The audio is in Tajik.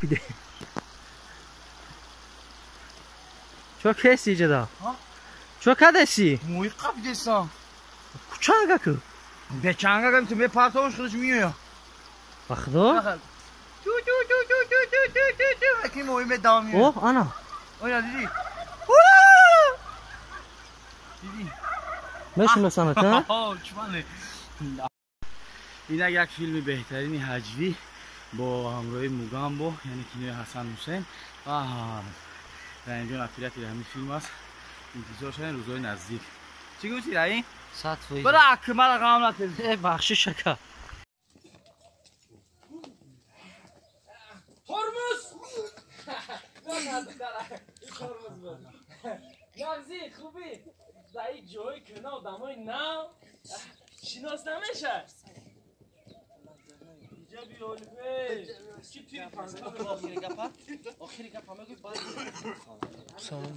Қапиде. Чо кеси иҷада? Чо кадеси? Моҳи қапидесам. Кучанга ку? Бечанга гам ту мепартоваш худаш меоя. Ба худо? Ту ту ту ту ту ту ту ту ту аки моҳи медавам меоя. О, ана. Оя диди? Диди? Мешиносамат, а? Чумане. Инак як филми беҳтарини ҳаҷвӣ бо ҳамроҳи Мугамбо, яъне кинои Ҳасан Ҳусейн ва Раҳимҷон оператори ҳамин филм аст. Интизор шавем рӯзҳои наздик. Чӣ гуфтӣ, Раҳим? 100%. Бара акмара ғам натез. Э, бахшиш ака. Тормоз! Тормоз буд. Нағзи, хубӣ. Дар ин ҷои кӯна одамои нав шинос намешад. Иҷа биёлибе. Чи тири панҷ? Охири гапа мегӯй баъд. Салом.